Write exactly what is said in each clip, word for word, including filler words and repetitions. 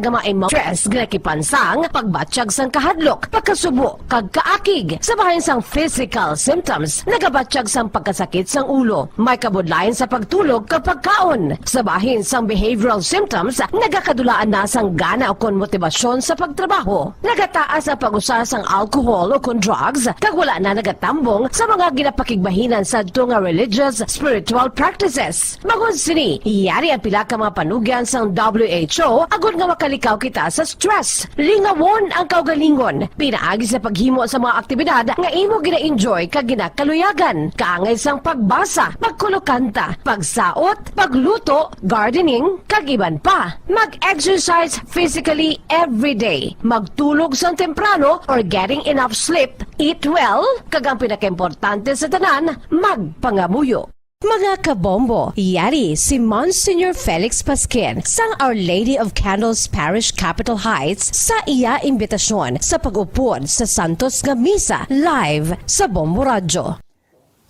nga mga emo-, stress nga nakipansang, pagbatyag sang kahadlok, pagkasubo, kag kaakig. Sa bahin sang physical symptoms, nagabatyag sang pagkasakit sang ulo, may kabudlayan sa pagtulog kag pagkaon. Sa bahin sang behavioral symptoms, nagakadulaan na sang gana ukon motibasyon sa pagtrabaho. Nagataas ang pag-usa sang alcohol ukon drugs, kag wala na nagatambong sa mga ginapakigbahinan sadto nga religious, spiritual practices. Bangod sini, yari ang pila ka mga panugyan sang W H O agod nga makalikaw kita sa stress. Lingawon ang kaugalingon pinaagi sa paghimo sa mga aktibidad nga imo gina-enjoy kag ginakaluyagan, kaangay sang pagbasa, pagkulokanta, pagsaot, pagluto, gardening, kag iban pa. Mag-exercise physically every day. Magtulog sang temprano or getting enough sleep, eat well, kag ang pinakaimportante sa tanan, magpangamuyo. Mga kabombo, yari si Monsignor Felix Pasquin sang Our Lady of Candles Parish, Capitol Heights, sa iya imbitasyon sa pag-upod sa Santos nga Misa live sa Bombo Radyo.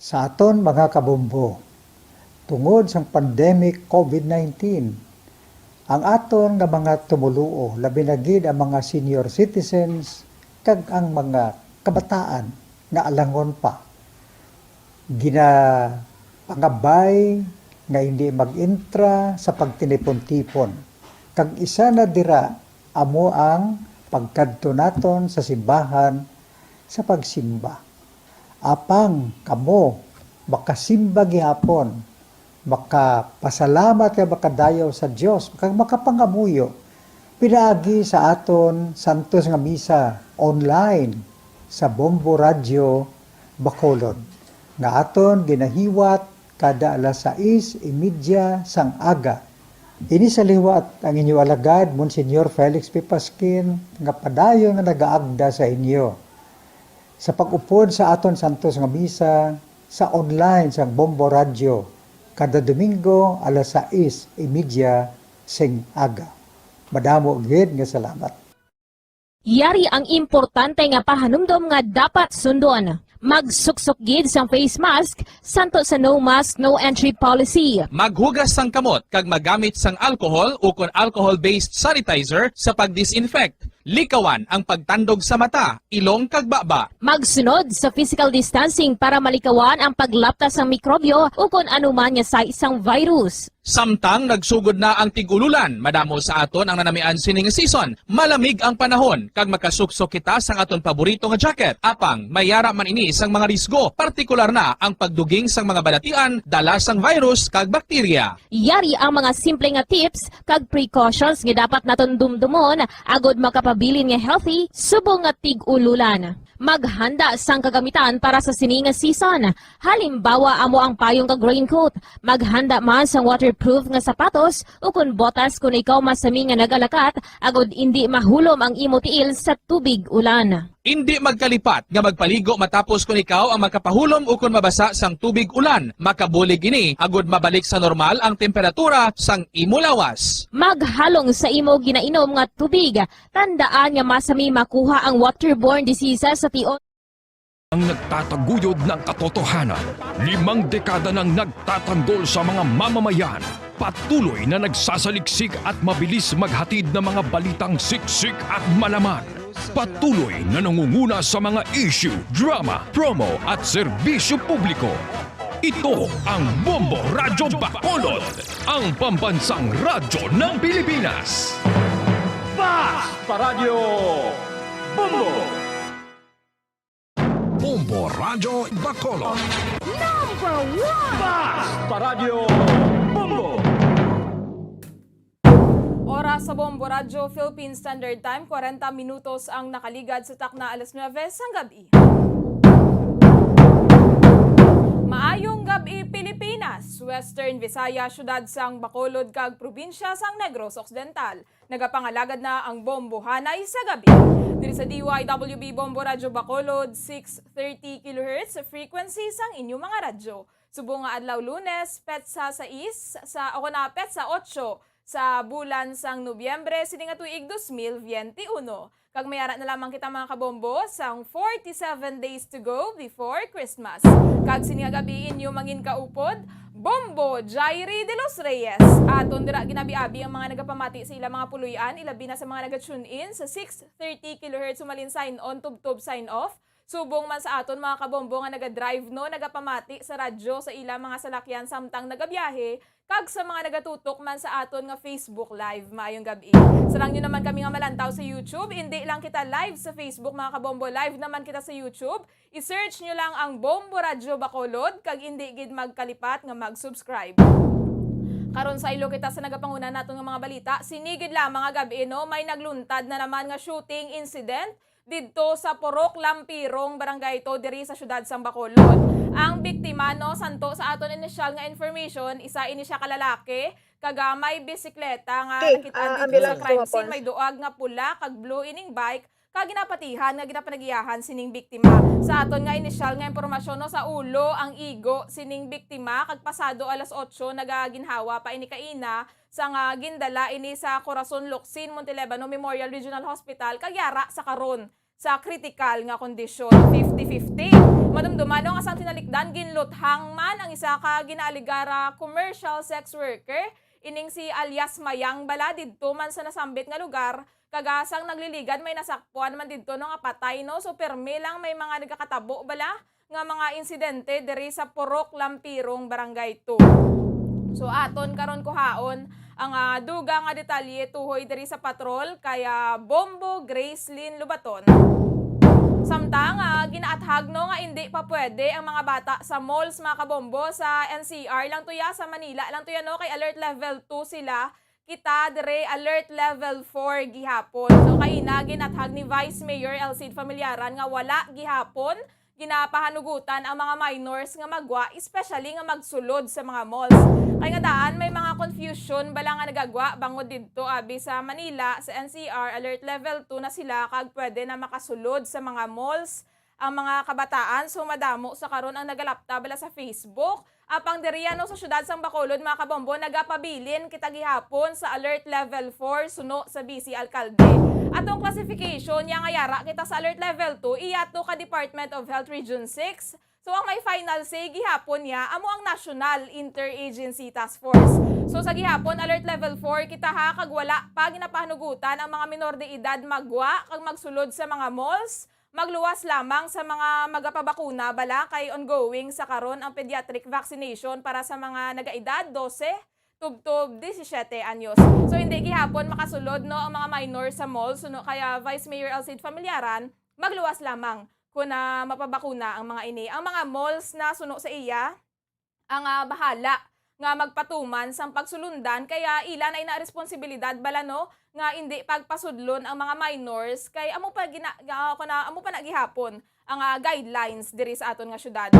Sa aton mga kabombo, tungod sang pandemic COVID nineteen, ang aton nga mga tumoluo, labi na gid ang mga senior citizens kag ang mga kabataan nga alangon pa, ginapangabay nga hindi mag-entra sa pagtinipon-tipon, kag isa na dira amo ang pagkadto naton sa simbahan sa pagsimba. Apang kamo makasimba gihapon, makapasalamat kag makadayaw sa Dios, kag makapangamuyo pinaagi sa aton santos nga misa online sa Bombo Radyo Bacolod, nga aton ginahiwat kada alas sais y media sang aga. Ini sa liwat ang inyo alagad, Monsignor Felix P. Pasquin, nga padayon nga nagaagda sa inyo sa pag-upod sa aton santos nga misa sa online sang Bombo Radyo kada Domingo alas sais y media sing aga. Madamo gid nga salamat. Yari ang importante nga pahanumdom nga dapat sundon. Magsuksok gid sang face mask, santo sa no mask, no entry policy. Maghugas sang kamot kag magamit sang alcohol ukon alcohol-based sanitizer sa pag-disinfect. Likawan ang pagtandog sa mata, ilong kag baba. Magsunod sa physical distancing para malikawan ang paglapta sang mikrobyo ukon anuman nga sais sang virus. Samtang nagsugod na ang tig-ululan, madamo sa aton ang nanamian sining season. Malamig ang panahon, kag makasuksok kita sang aton paborito nga jacket. Apang, may yara man ini sang mga risgo, partikular na ang pagduging sang mga balatian, dala sang virus kag bakterya. Yari ang mga simple nga tips kag precautions nga dapat naton dumdumon agod makapabilin nga healthy subong nga tig-ululan. Maghanda sang kagamitan para sa sini nga season. Halimbawa, amo ang payong kag raincoat. Maghanda man sang waterproof nga sapatos ukon botas kon ikaw masami nga nagalakat, agod indi mahulom ang imo tiil sa tubig ulan. Indi magkalipat nga magpaligo matapos kon ikaw ang makapahulom ukon mabasa sang tubig ulan. Makabulig ini agod mabalik sa normal ang temperatura sang imo lawas. Maghalong sa imo ginainom nga tubig. Tandaan nga masami makuha ang waterborne diseases sa tion. Ang nagtataguyod ng katotohanan, limang dekada nang nagtatanggol sa mga mamamayan, patuloy na nagsasaliksik at mabilis maghatid ng mga balitang siksik at malaman. Patuloy na nangunguna sa mga issue, drama, promo at serbisyo publiko. Ito ang Bombo Radyo Bacolod, ang pambansang radyo ng Pilipinas. Basta Radyo Bombo! Bombo Radyo Bacolod. Number one! Basta Radyo Bombo! Oras sa Bombo Radyo, Philippine Standard Time, kwarenta minutos ang nakaligad sa takna alas nuwebe sang gabi. Maayong gabi, Pilipinas! Western Visayas, siyudad sang Bacolod kag probinsya sang Negros Occidental. Nagapangalagad na ang Bombohanay sa gabi. Diri sa D Y W B Bombo Radyo Bacolod, six thirty kilohertz frequency sang inyo mga radyo. Subong nga adlaw Lunes, petsa sais sa, o na petsa otso sa bulan sang Nobyembre sini nga tuig dos mil biyente uno. Kag may ara na lamang kita, mga kabombo, sang forty-seven days to go before Christmas. Kag sini nga gabi inyo mangin kaupod, Bombo, Jairi de los Reyes. Aton dira ginabi-abi ang mga nagapamati sa ilang mga puloy-an, ilabi na sa mga naga-tune in sa six thirty kilohertz, humalin sign on, tubtob sign off. Subong man sa aton mga kabombo nga naga-drive, no, nagapamati sa radyo sa ilang mga salakyan samtang nagabiyahe, kag sa mga nagatutok man sa aton nga Facebook Live. Maayong gab-i. Sarang nyo naman kami nga malantaw sa YouTube. Indi lang kita live sa Facebook, mga kabombo, live naman kita sa YouTube. I-search nyo lang ang Bombo Radyo Bacolod, kag indi gid magkalipat nga mag-subscribe. Karon, saylo kita sa nagapanguna naton nga mga balita. Sini gid lamang nga gab-i, no, may nagluntad na naman nga shooting incident didto sa Purok Lampirong, Barangay Two, diri sa siyudad sang Bacolod. Ang biktima, no, santo sa aton inisyal nga information, isa ini siya ka lalaki, kag may bisikleta nga Okay, nakit-an ah, didto sa ambulance, crime scene. May duag nga pula kag blue ining bike, kag ginapatihan nga ginapanagiyahan sining biktima. Sa aton nga inisyal nga impormasyon, no, sa ulo ang igo sining biktima, kag pasado alas otso nagaginhawa pa ini kaina, sang gindala ini sa Corazon Locsin Montelebano Memorial Regional Hospital, kag yara sa karon sa kritikal nga kondisyon, fifty fifty. Madumduman, no, nga sang tinalikdan, ginluthang man ang isa ka ginaalegara commercial sex worker, ining si alias Mayang bala, didto man sa nasambit nga lugar, kag sang nagliligad may nasakpuan man didto, no, nga patay, no. So, pirmi lang may mga nagakatabo bala nga mga insidente diri sa Purok Lampirong, Barangay Two. So, aton karon kuhaon ang, ah, dugang nga detalye tuhoy diri sa patrol kay, ah, Bombo Gracelyn Lubaton. Samtang, ah, ginaathag, no, nga indi pa pwede ang mga bata sa malls, mga kabombo, sa N C R lang tuya, sa Manila lang tuya, no, kay alert level two sila. Kita dire alert level four gihapon. So, kaina ginathag ni Vice Mayor Elcid Familiaran nga wala gihapon ginapahanugutan ang mga minors nga magwa, especially nga magsulod sa mga malls. Kay nga daan may mga confusion bala nga nagagwa bangod didto, abi, sa Manila, sa N C R, alert level two na sila kag pwede na makasulod sa mga malls ang mga kabataan. So, madamo sa karon ang nagalapta bala sa Facebook. Apang diri, ano, sa siyudad sang Bacolod, mga kabombo, nagapabilin kita gihapon sa alert level four suno sa vice alkalde. Atong classification, ya nga yara kita sa alert level two, iya to ka Department of Health Region six. So, ang may final say gihapon niya amo ang National Interagency Task Force. So, sa gihapon, alert level four kita, ha, kag wala pa ginapahanugutan ang mga minor de edad magwa kag magsulod sa mga malls. Magluwas lamang sa mga magapabakuna bala kay ongoing sa karon ang pediatric vaccination para sa mga nagaedad dose tubtob disisiete anyos. So, hindi gihapon makasulod, no, ang mga minor sa mall. Suno kaya Vice Mayor Elcid Familiaran, magluwas lamang kung, ah, mapabakuna ang mga ini. Ang mga malls na suno sa iya, ang, ah, bahala nga magpatuman sang pagsulundan, kaya ila na ina responsibilidad bala, no, nga indi pagpasudlon ang mga minors, kay amo pa gina-, ah, kuno, amo pa na gihapon ang, ah, guidelines diri sa aton nga syudad.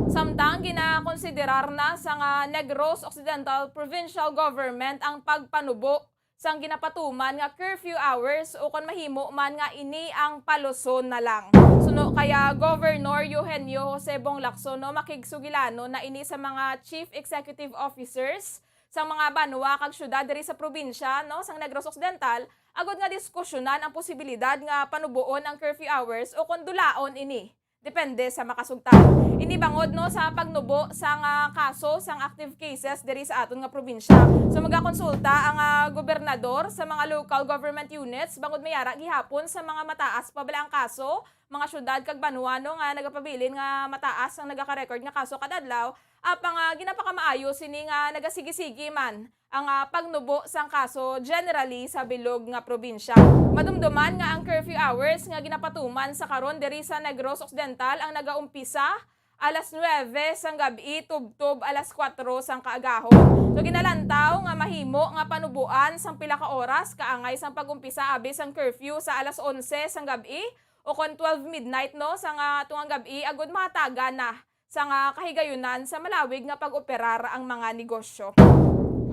Samtang ginakonsiderar na sang, ah, Negros Occidental Provincial Government ang pagpanubo sang ginapatuman nga curfew hours, o kon mahimo man nga ini ang paluson na lang. Suno kaya Governor Eugenio Jose Bong Lacson, no, makigsugilanon na ini sa mga chief executive officers sang mga banwa kag syudad diri sa probinsya, no, sang Negros Occidental, agod nga diskusyonan ang posibilidad nga panuboon ang curfew hours o kon dulaon ini. Depende sa makasugtan. Ini bangod, no, sa pagnubo sang, ah, kaso sang active cases diri sa aton nga probinsya. So, magakonsulta ang, ah, gobernador sa mga local government units bangod may ara gihapon sa mga mataas pa bala ang kaso, mga syudad kag banwa, no, nga nagapabilin nga mataas ang nagaka-record nga kaso kada adlaw. Apang, ah, ginapakamaayo sini nga nagasigi-sigi man ang, ah, pagnubo sang kaso generally sa bilog nga probinsya. Madumduman nga ang curfew hours nga ginapatuman sa karon diri sa Negros Occidental ang nagaumpisa alas nuebe sang gab-i tubtob alas kuwatro sang kaagahon. So, ginalantaw nga mahimo nga panuboan sang pila ka oras kaangay sang pag-umpisa abi sang curfew sa alas onse sang gab-i o kon twelve midnight, no, sang, ah, tungang gab-i, agud mahatagan na sang, ah, kahigayunan sa malawig nga pag-operar ang mga negosyo.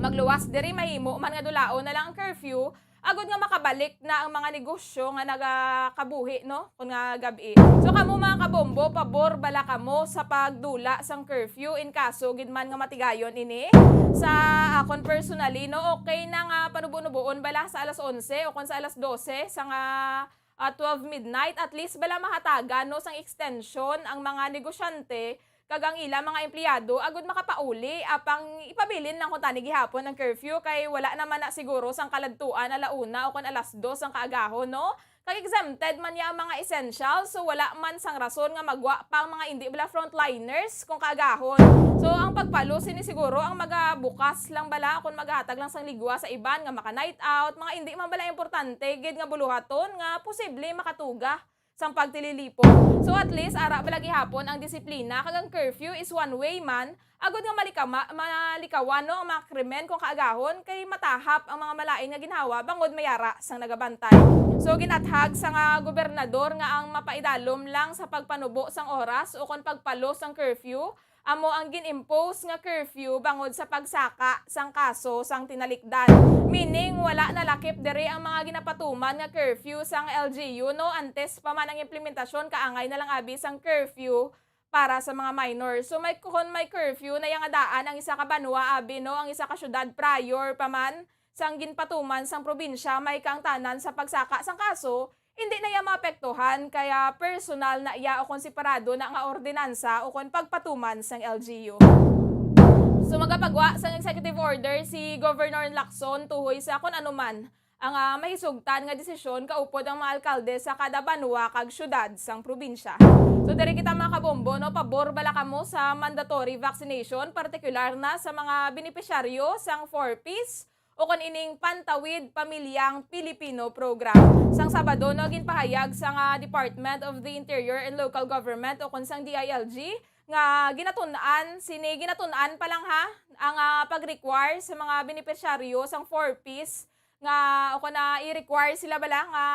Magluwas diri, mahimo man nga dulaon na lang ang curfew, agud nga makabalik na ang mga negosyo nga nagakabuhi, no, kon nga gab-i. So, kamo, mga kabombo, pabor bala kamo sa pagdula sang curfew in kaso gid man nga matigayon ini? Sa akon personally, no, okay na nga panubo-nuboon bala sa alas onse o kon sa alas dose sang, ah, ah, twelve midnight, at least bala mahatagan, no, sang extension ang mga negosyante, kag ang ila mga empleyado agud makapauli, apang ipabilin lang kuntani gihapon ang curfew kay wala naman na siguro sang kaladtuan ala una o kon alas dos sang kaagahon, no? Kag exempted man niya ang mga essentials, so wala man sang rason nga magwa pa ang mga indi bala frontliners kung kaagahon. So ang pagpalo sini siguro ang magabukas lang bala o kon maghatag lang sang ligwa sa iban nga maka-night out, mga indi man bala importante gid nga buluhaton nga posible makatuga sang pagtililipon. So at least ara bala gihapon ang disiplina, kag ang curfew is one way man, agud nga malikama, malikawan, no, ang mga krimen kung kaagahon kay matahap ang mga malain nga ginhawa bangod may ara sang nagabantay. So ginathag sang, ah, gobernador nga ang mapaidalom lang sa pagpanubo sang oras o kon pagpalo sang curfew amo ang gin-impose nga curfew bangod sa pagsaka sang kaso sang tinalikdan. Meaning, wala nalakip diri ang mga ginapatuman nga curfew sang L G U, no, antes pa man ang implementasyon kaangay na lang abi sang curfew para sa mga minor. So may, kon may curfew na yang daan ang isa ka banwa abi, no, ang isa ka syudad prior pa man sang ginpatuman sang probinsya, may kaangtanan sa pagsaka sang kaso, hindi na iya maapektuhan kaya personal na iya o kon separado na nga ordinansa o kon pagpatuman sang L G U. So magapagwa sang executive order si Governor Lacson tuhoy sa kon ano man ang, ah, mahisugtan nga desisyon kaupod ang mga alkalde sa kada banwa kag syudad sang probinsya. So diri kita, mga kabombo, no, pabor bala kamo sa mandatory vaccination, partikular na sa mga benepisyaryo sang four Ps o kon ining Pantawid Pamilyang Pilipino Program. Sang Sabado, no, ginpahayag sang, ah, Department of the Interior and Local Government o kon sang D I L G nga ginatun-an, sini ginatun-an pa lang, ha, ang, ah, pag-require sa mga benepisyaryo sang four Ps nga o kon, ah, i-require sila bala nga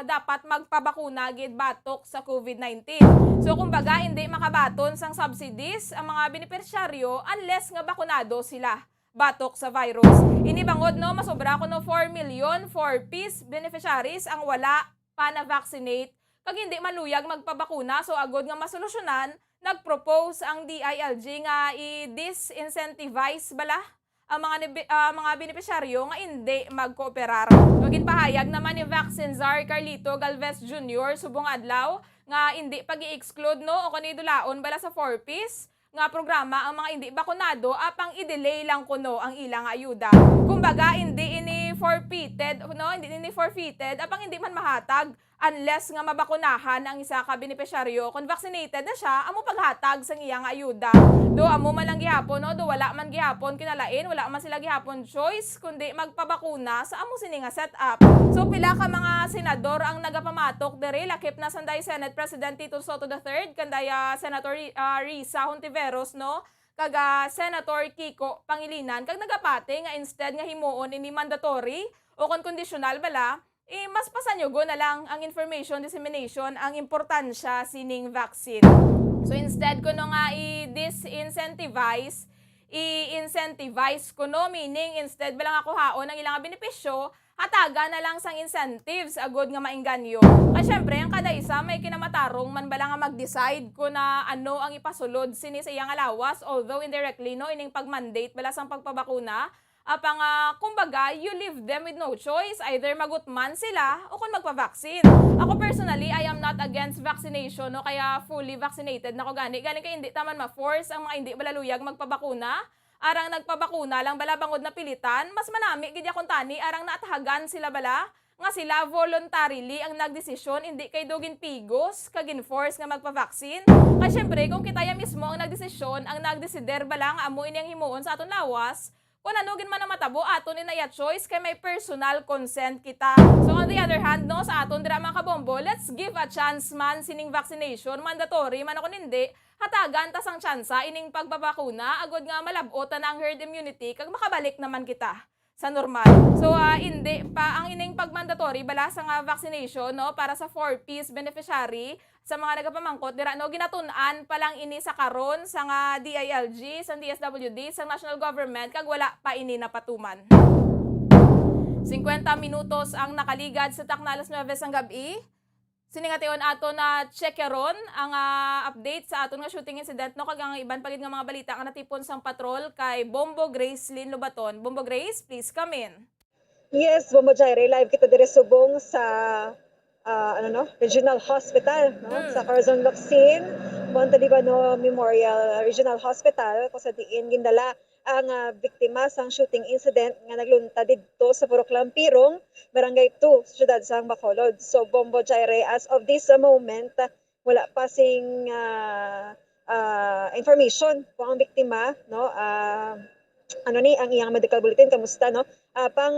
dapat magpabakuna gid batok sa COVID nineteen. So kumbaga, hindi makabaton sang subsidies ang mga benepisyaryo unless nga bakunado sila batok sa virus. Ini bangod, no, masobra kuno four million four Ps beneficiaries ang wala pa na-vaccinate kag hindi maluyag magpabakuna. So agod nga masolusyonan, nag-propose ang D I L G nga i-disincentivize bala ang mga nibi-, ah, mga benepisyaryo nga indi magkooperar. So ginpahayag naman ni Vaccine Czar Carlito Galvez Junior subong adlaw nga indi pag-i-exclude, no, o kon idulaon bala sa four Ps nga programa ang mga indi bakunado, apang i-delay lang kuno ang ila nga ayuda. Kumbaga, hindi ini forfeited, no? Hindi ini forfeited, apang hindi man mahatag unless nga mabakunahan ang isa ka benepisyaryo. Kung vaccinated na siya, amo paghatag sang iya nga ayuda. Do amo man lang gihapon, no? Do wala man gihapon kinalain, wala man sila gihapon choice kundi magpabakuna sa amo sini nga setup. So, pila ka mga senador ang nagapamatok diri, lakip na sanday Senate President Tito Sotto the third, kanday, ah, Senator Ri-, ah, Risa Hontiveros, no, kag, ah, Senator Kiko Pangilinan, kag nagapati nga instead nga himuon ini mandatory o kon kondisyonal bala, eh, mas pasanyugo na lang ang information dissemination ang importansya sining vaccine. So, instead kuno nga i-disincentivize, i-incentivize kuno, meaning instead bala nga kuhaon ang ilang benepisyo, hatagan na lang sang incentives agud nga maengganyo. Kay syempre, ang kada isa may kinamatarong man bala nga mag-decide kung na ano ang ipasulod sini sa iya nga lawas, although indirectly, no, ining pag-mandate bala sang pagpabakuna. Apang, ah, kumbaga, you leave them with no choice, either magutman sila o kung magpa-vaccine. Ako personally, I am not against vaccination, no, kaya fully vaccinated na ko gani. Gani kay hindi taman ma-force ang mga hindi bala luyag magpabakuna. Arang nagpabakuna lang bala bangod napilitan, mas manami gid ya kuntani arang naatahagan sila bala nga sila voluntarily ang nagdesisyon, indi kay do ginpigos kag gin-force nga magpa-vaccine. Kay syempre, kung kita ya mismo ang nagdesisyon, ang nagdesider bala nga amo ini ang himuon sa aton lawas, kung ano gid man ang matabo, aton ina ya choice kay may personal consent kita. So on the other hand, no, sa aton dira, mga kabombo, let's give a chance man sining vaccination, mandatory man o kon hindi, hatagan ta sang tsansa ining pagbabakuna agud nga malab-ot na ang herd immunity kag makabalik naman kita sa normal. So, ah, indi pa ang ining pag-mandatory bala sa nga vaccination, no, para sa four Ps beneficiary, sa mga nagapamangkot dira, no, ginatun-an pa lang ini sa karon sa nga D I L G, sa D S W D, sa national government, kag wala pa ini napatuman. Singkwenta minutos ang nakaligad sa takna alas nuwebe sang gab-i. Sini nga tion ato na checkeron ang, ah, update sa aton nga shooting incident, no, kag ang iban pa gid nga mga balita nga natipon sang patrol kay Bombo Grace Lynn Lobaton. Bombo Grace, please come in. Yes, Bombo Jaire, live kita diri subong sa ah, ano, no, Regional Hospital, no, Mm. sa Corazon Locsin, Montalibano Memorial Regional Hospital, kung sa diin gindala ang, ah, biktima sang shooting incident nga nagluntad didto sa Purok Lampirong, Barangay two, sa siyudad sang Bacolod. So, Bombo Jaire, as of this, ah, moment, ah, wala pa sing, ah, ah, information kung ang biktima, no, ah, ano ni ang iyang medical bulletin, kamusta, no? Ah, pang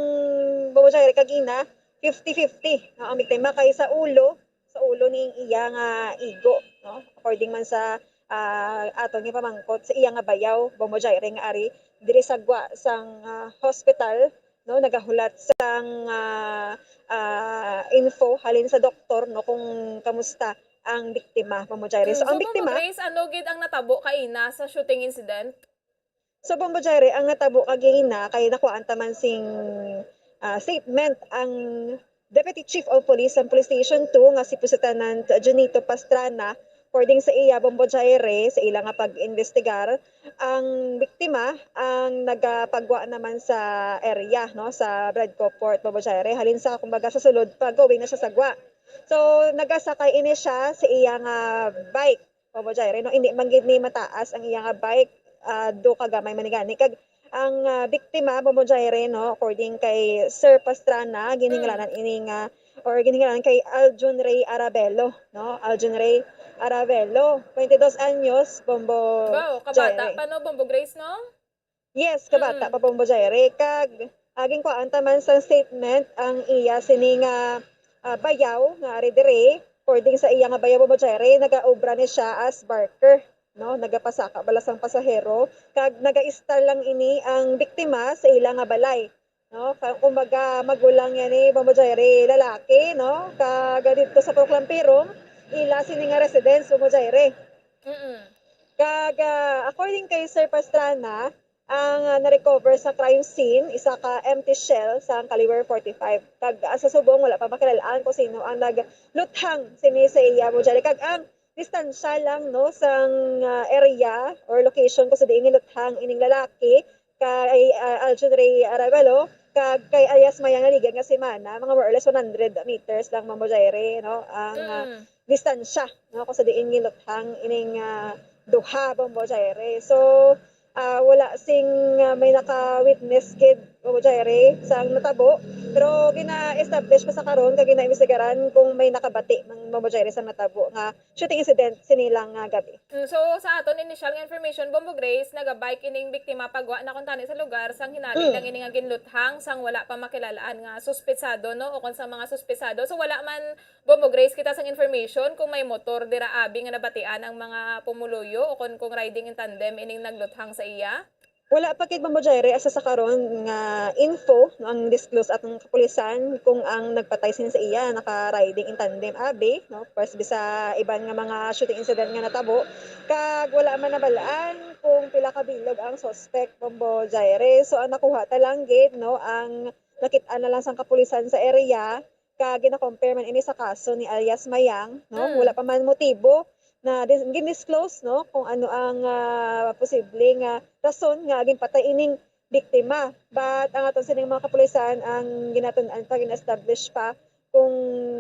Bombo Jaire, kagina, fifty fifty, no, ang biktima kay sa ulo, sa ulo ni iya nga igo, no? According man sa, ah, aton nga pamangkot, sa iya nga bayaw, Bombo Jaire, nga ari diri sa gwa sang, ah, hospital, no, nagahulat sang, ah, ah, info halin sa doktor, no, kung kamusta ang biktima, Bombo Jaire. So, Mm, ang so, Bombo biktima Grace, ano gid ang natabo kaina sa shooting incident? So, Bombo Jaire, ang natabo kagina kay nakuhaan ta man sing, ah, statement ang Deputy Chief of Police sa Police Station two nga si Lieutenant Junito Pastrana. According sa iya, Bombo Jaire, sa ila nga pag-imbestigar, ang biktima ang nagapagwa naman sa area, no, sa Bradco Port, Bombo Jaire, halin sa, kumbaga, sa sulod, pag-going na siya sa gwa. So, nagasakay ini siya sa iya nga bike, Bombo Jaire, no? Hindi man gid ni mataas ang iya nga bike, ah, do ka gamay man ni gani. Kag ang, ah, biktima, Bombo Jaire, no, according kay Sir Pastrana, ginhingalanan Mm. ini nga, or ginhingalanan kay Aljun Ray Arabelo, no? Aljun Ray Arabelo, twenty dos anyos, Bombo Wow, kabata Jaire. pa, no, Bombo Grace, no? Yes, kabata Mm. pa, Bombo Jaire. Kag, ah, ginkuhaan ta man sa statement ang iya sini nga, ah, bayaw nga ari diri. According sa iya nga bayaw, Bombo Jaire, nagaobra ni siya as barker, no? Nagapasaka bala sang pasahero. Kag nagaistar lang ini ang biktima sa ila nga balay, no? Ka-, kumbaga, magulang niya ni Bombo Jaire, lalaki, no? Kag didto sa Purok Lampirong, ila sini nga residence, Bombo Jaire. Mm-mm. Kag, ah, according kay Sir Pastrana, ang, ah, na-recover sa crime scene, isa ka empty shell sang caliber forty-five. Kag, ah, sa subong, wala pa makilal-an kung sino ang nagluthang sini sa iya, Bombo Jaire. Kag ang distansya lang, no, sang, ah, area or location kung sa diin giluthang ining lalaki kay, ah, Aljun Ray Arevalo kag kay alias Mayang Naligan nga si Mana, mga more or less one hundred meters lang, Bombo Jaire, no, ang, ah, Mm. distansya, no, kung sa diin giluthang ining, ah, duha, Bombo Jaire. So, ah, wala sing, ah, may naka-witness gid, Bombo Jaire, sang natabo. Pero gina-establish pa sa karon kag ginaimbestigaran kung may nakabati man, Bombo Jaire, sang natabo nga shooting incident sini lang nga gabi. Mm, so, sa aton initial nga information, Bombo Grace, nagabike ining biktima pagwa na kuntani sa lugar sang hinaling Mm. lang ini nga ginluthang sang wala pa makilal-an nga suspetsado, no, o kon sa mga suspetsado. So, wala man, Bombo Grace, kita sang information kung may motor dira abi nga nabatian ang mga pumuluyo o kon kung riding in tandem ining nagluthang sa iya? Wala pa gid, Bombo Jaire, asa sa karon nga info, no, ang disclose atong kapulisan kung ang nagpatay sini sa iya naka-riding in tandem abi, no, pwes bisan iban nga mga shooting incident nga natabo, kag wala man nabal-an kung pila ka bilog ang suspect, Bombo Jaire. So, ang nakuha ta lang gid, no, ang nakit-an na lang sang kapulisan sa area, kag gina-compare man ini sa kaso ni alias Mayang, no? Mm. Wala pa man motibo na dis-, gin-disclose, no, kung ano ang, ah, posible nga rason nga ginpatay ining biktima. But ang aton sining mga kapulisan, ang ginatun-an pa, gin-establish pa kung,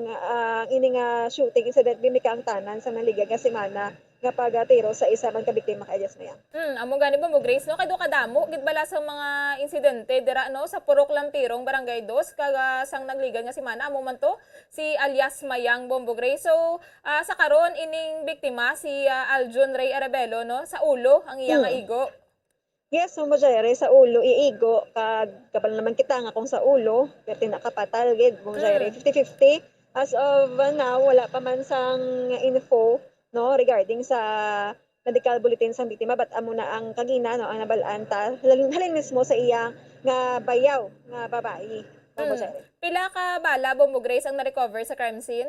ah, ang ini nga shooting incident gimika ang tanan sa naligyad nga semana nga pagatiro sa isa man ka biktima kay alias Mayang. Hmm, amo gani, Bombo Grace, no? Kay do kadamo gid bala sa mga insidente dira, no, sa Purok Lampirong, Barangay Dos, kag, ah, sang nagligad nga semana, amo man to, si alias Mayang, Bombo Grace. So, ah, sa karon, ining biktima, si, ah, Aljun Ray Arabelo, no, sa ulo ang iya nga Hmm. igo. Yes, Bombo Jaire, sa ulo, iigo, kag kabalo naman kita nga kung sa ulo, perti na kapatal gid, Bombo Jaire, Mm. fifty fifty. As of, uh, now, wala pa man sang info, no, regarding sa medical bulletin sang biktima, but amo na ang kagina, no, ang nabal-an ta, halin, halin mismo sa iya nga bayaw nga babayi, Bombo Mm. Jaire. Pila ka bala, Bombo Grace, ang na-recover sa crime scene?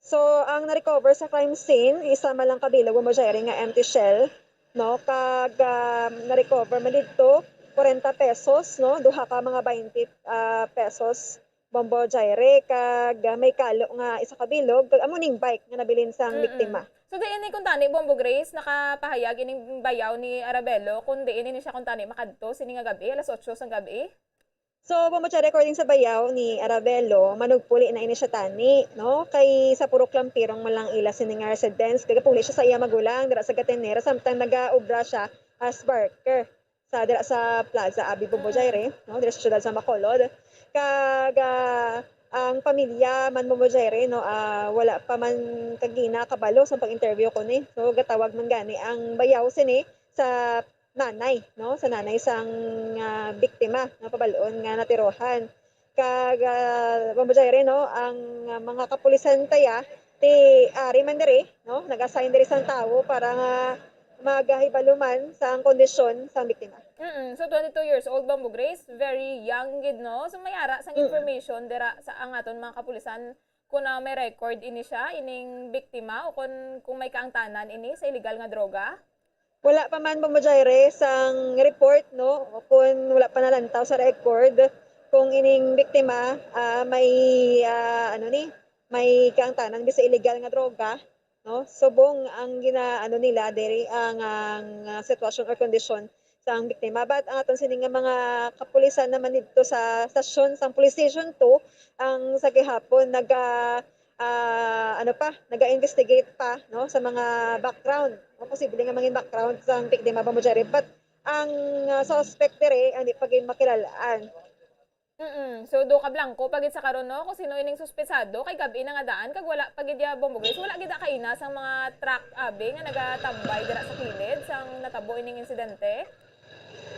So, ang na-recover sa crime scene, isa man lang ka bilog, Bombo Jaire, nga empty shell, no? Kag, um, na-recover man didto, kwarenta pesos, no? Duha ka mga baynte, ah, pesos, Bombo Jaire, kag, ah, may kalo nga isa ka bilog, kag amo ning bike nga nabilin sang Mm-mm. biktima. So, diin ni kuntani, Bombo Grace, nakapahayag ining bayaw ni Arabelo kung diin ini siya kuntani makadto sini nga gab-i, alas otso sang gab-i? So, Bombo Jerry, according sa bayaw ni Arabelo, manugpuli na ini siya tani, no? Kay sa Purok Lampirong man lang ila sini nga residence, gagapuli siya sa iya magulang dira sa Gatenera, samtang nagaobra siya as barker sa dira sa Plaza Abi, Bombo Jerry, no? Dira sa siyudad sa Bacolod. Kag, ah, ang pamilya man, Bombo Jerry, no, ah, wala pa man kagina kabalo sa pag-interview ko ni. So, gatawag man gani ang bayaw sini sa nanay, no, sa nanay sang, ah, biktima nga pabal-on nga natirohan. Kag, ah, Bombo Jerry, no, ang, ah, mga kapulisan taya ti ari man diri, no, nag-assign diri sang tawo para nga magahibalo man sang kondisyon sang biktima. Mm, so twenty-two years old, Bombo Grace, very young gid, no? So may ara sang Mm. information dira sa ang aton mga kapulisan kung na may record ini siya, ining biktima, o kung, kung may kaangtanan ini sa illegal nga droga? Wala pa man, Bombo Jaire, sang report, no? O kung wala pa nalantaw sa record kung ining biktima, ah, may, ah, ano ni, may kaangtanan bi sa illegal nga droga, no? Subong ang gina-, ano nila diri, ang, ang, ah, sitwasyon or kondisyon sang biktima. But ang aton sini nga mga kapulisan naman didto sa stasyon sang Police Station two, ang sa gihapon naga-, ah, ano pa, naga-investigate pa, no, sa mga background, o posible nga mangin background sang biktima, Bombo Jaire. But ang, ah, suspect diri, hindi pa gid makilal-an. Mm-mm. So, do ka blanco pa gid sa karon, no, kung sino ining suspetsado, kay gab-i na nga daan, kag wala pa gid ya, Bombo Grace, wala gid kaina sang mga truck, abi, nga nagatambay dira sa kilid sang natabo ining insidente?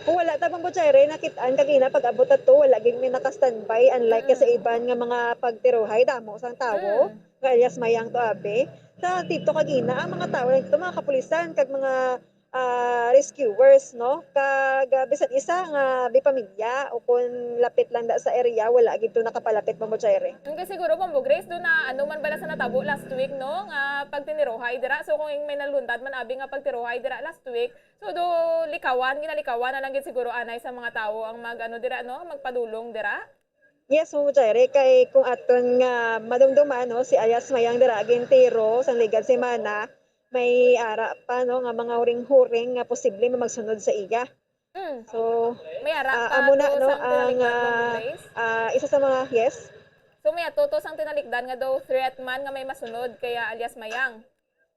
Kung wala ta, Bombo Jaire, nakit-an kagina pag-abot ato, wala gid may naka-standby, unlike sa Mm. iban nga mga pagtirohay, damo sang tawo, Mm. nga alias Mayang to, abi. Sa dito kagina, ang mga tawo dito, mga kapulisan, kag mga, ah, rescuers, no? Kag, ah, bisan isa nga bi pamilya o kung lapit lang da sa area, wala gid to nakapalapit, Bombo Jaire. Ang kay siguro, Bombo Grace, do na, ano man bala sa natabo last week, no? Nga pagtinirohay dira. So, kung may naluntad man, abi, nga pagtirohay dira last week, so, do likawan, ginalikawan na lang gid siguro anay sa mga tawo ang mag, ano, dira, no? Magpadulong dira. Yes, Bombo Jaire, kay kung aton nga madumduman, no, si alias Mayang dira gintiro sang ligad semana, may ara pa, no, nga mga huring-huring nga posible nga magsunod sa iya. Mm. So, May ara ah, pa amo na, to no, sang ang, tinalikdan, Bombo ah, Grace? Ah, isa sa mga, yes? So, may ato to sang tinalikdan nga daw threat man nga may masunod kaya alias Mayang.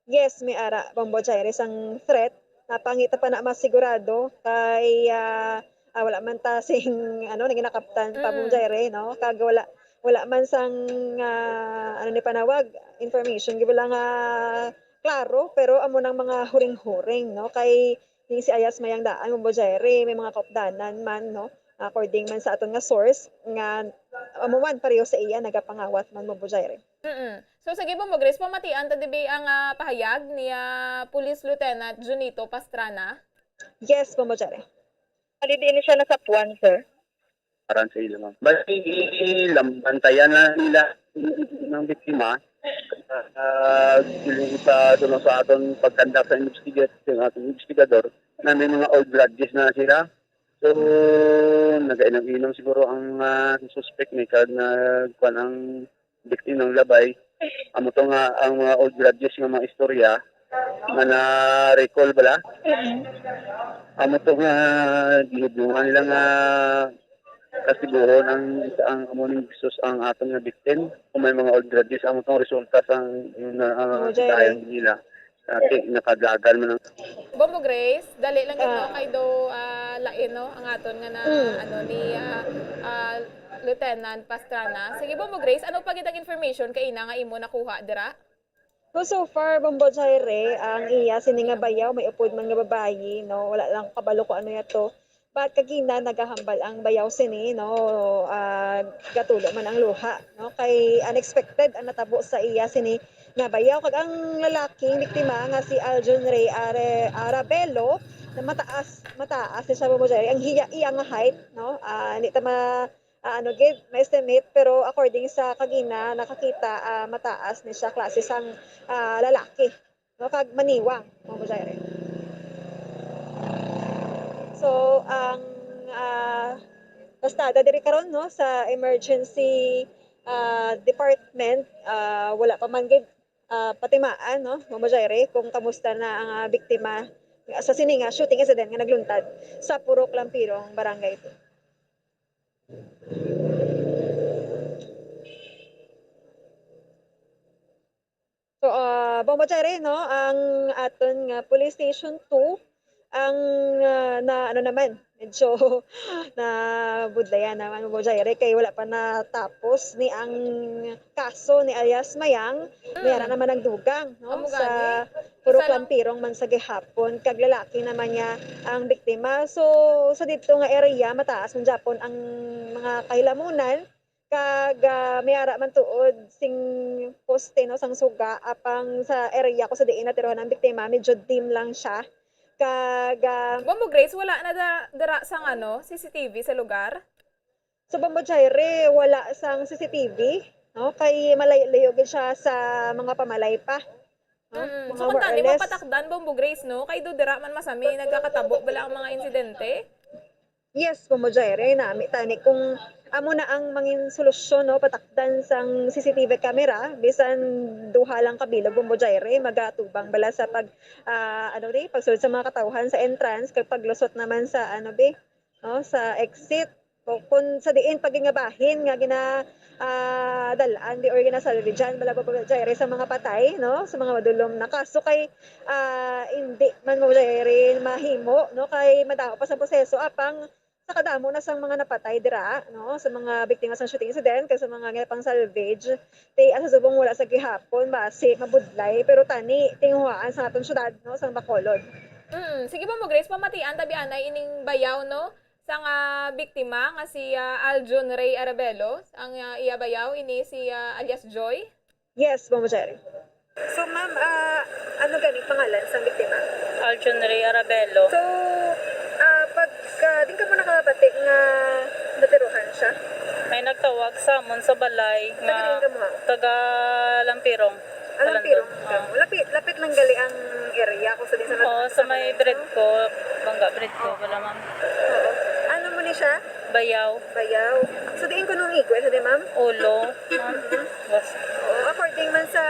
Yes, may ara, Bombo Jaire, sang threat. Napangita pa na masigurado kay, ah, ah, wala man ta sing, ano, naging nakaptan pa, Bombo Mm. Jaire, no? Kag wala, wala man sang, ah, ano ni panawag, information, gid lang nga klaro, pero amo nang mga huring-huring, no? Kay ning si alias Mayang daan, Bombo Jaire, may mga kaupdanan man, no? According man sa aton nga source, nga amo man pareho sa iya nagapangawat man, Bombo Jaire. Mm-mm. So, sige, Bombo Grace, pamatian ta dibi ang, ah, pahayag ni, ah, Police Lieutenant Junito Pastrana? Yes, Bombo Jaire. Ali, diin siya nasapuan, sir? Aran sa ila, ma'am. Bali, lambantayan na nila ng biktima. Ah, sa, sa aton pagkandak sa investigate, sa ating investigador, na may mga old grudges na sila. So, nagainom-inom siguro ang, ah, suspect ni kag nagkuan ang biktima ng labay. Amo to nga ang mga old grudges nga mga istorya nga na-recall bala. Mm. Amo to nga gihibulungan nila nga kastiguhon ang, ang amo ning Jesus ang aton nga victim. Kung may mga old grudges, amo tong resulta sang, na, ah, Amo, Jay. Kitayan nila. Ati, nakadagan man ang Bombo Grace, dali lang gid, no, Ah. kay do, ah, lain, no, ang aton nga na, Mm. ano, ni, ah, ah, Lieutenant Pastrana. Sige, Bombo Grace, ano pa gid ang information kaina nga imo nakuha dira? So, so far, Bombo Jaire, ang iya sini nga bayaw, may upod man nga babayi, no, wala lang ko kabalo kung ano yato. But kagina nagahambal ang bayaw sini, no, ah, gatulo man ang luha, no, kay unexpected ang natabo sa iya sini nga bayaw. Kag ang lalaki, biktima nga si Aljun Ray Are-, Arabelo, na mataas, mataas ni siya, Bombo Jaire. Ang hiya, iya nga height, no, ah, hindi ta ma-, ah, ano gid, ma-estimate, pero according sa kagina nakakita, ah, mataas ni siya klase sang, ah, lalaki, no, kag maniwang, Bombo Jaire. So, ang, ah, pastada diri karon, no, sa emergency, ah, department, ah, wala pa man gid, ah, patimaan, no, Bombo Jaire, kung kamusta na ang, ah, biktima sa sini nga shooting incident nga nagluntad sa Purok Lampirong, Barangay two. Bombo Jerry, no, ang aton nga Police Station two, ang, ah, na, ano naman, medyo nabudlayan naman, Bombo Jerry, kay wala pa natapos ni ang kaso ni alias Mayang. May ara naman ang dugang, no, sa puro klampirong man sa gihapon, kag lalaki naman niya ang biktima. So, sa dito nga area, mataas man gyapon ang mga kahilamunan, kag, ah, may ara man tuod sing poste, no, sang suga, apang sa area ko sa diin natiruhan ang biktima, medyo dim lang siya. Kag, ah, Bombo Grace, wala na da-, dira sang, ano, C C T V sa lugar? Sa Bombo Jaire, wala sang C C T V, no? Kay malayo-layo gid siya sa mga pamalay pa, no? Mm. Mga so, kung more or tani, less, mapatakdan, Bombo Grace, no? Kay do dira man masami nagakatabo bala ang mga insidente? Yes, Bombo Jaire, nami tani kung amo na ang mangin solusyon, no? Patakdan sang C C T V camera, bisan duha lang ka bilog, Bombo Jaire, magatubang bala sa pag, ah, ano di, pagsulod sa mga katawhan sa entrance, kag paglusot naman sa, ano bi, no, sa exit. O, kung sa diin pa gid nga bahin nga gina, ah, dal-an di or ginasalvage-an bala, Bombo Jaire, sa mga patay, no, sa mga madulom na kaso kay, ah, hindi man, Bombo Jaire, mahimo, no, kay madamo pa sa proseso apang sa kadamo na sang mga napatay dira, no, sa mga biktima sang shooting incident kag sa mga ginapang-salvage, ti, ah, sa subong wala sa gihapon, basi mabudlay, pero tani tinguhaan sa aton syudad, no, sang Bacolod. Mm, sige, Bombo Grace, pamatian tabi anay ining bayaw, no, sang, ah, biktima nga si, ah, Aljun Ray Arabelo. Ang, ah, iya bayaw ini si, ah, alias Joy. Yes, Bombo Jaire. So, ma'am, ah, ano gani pangalan sang biktima? Aljun Ray Arabelo. So, ah, pagka, din ka mo nakabati nga natiruhan siya? May nagtawag sa amon sa balay nga taga Lampirong. Ah, Lampirong kamo. Lapit, lapit lang gali ang area kung sa din sa. Oo, sa may Bredco, Bangga Bredco, wala, ma'am. Oo. Ano mo ni siya? Bayaw. Bayaw. So, diin ko nung igwe sa di, ma'am? Ulo, ma'am. Oo, according man sa